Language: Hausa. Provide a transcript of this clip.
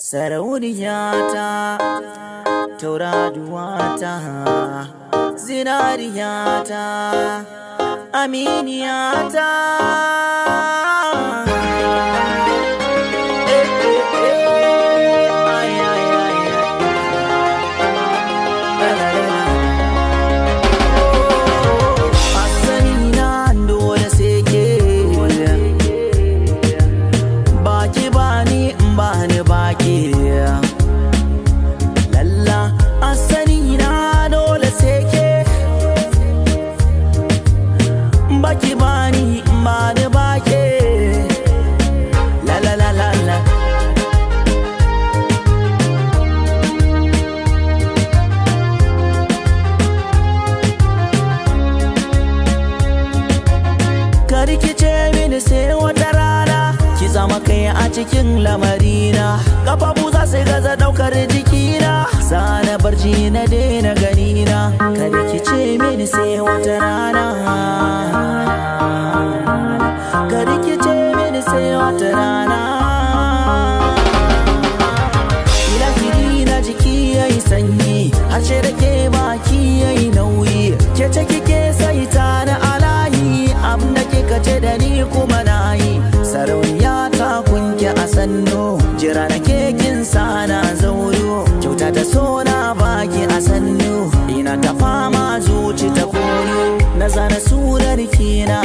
Sarauniyata, tauraruwata, zinariyata, aminiyata. Eh, eh, eh, ay, ay, ay, ay. La, la, la, la. Asali na dole sai ke. Baki bani in bani baki. Lalla asali na dole sai ke. Baki bani in bani baki. La la la la la. Ka rikice mini sai wata rana ki zama kai a cikin lamarina. Kafafu za su gaza daukar jikina, sana barci na daina ganina. Ka rikice mini sai wata rana, ka rikice mini sai wata rana. Ilahiri na jiki yayi sanyi, harshe da ke baki yayi nauyi. Ke ce kike sai ta na alayi, abin da kika ce da ni kuma na yi. Sarauniya ta kunke a sannu, jira na kekin sana zauro. Kyauta ta so na baki a sannu, ina ta fama zuci ta koyo. Na zana surar ki na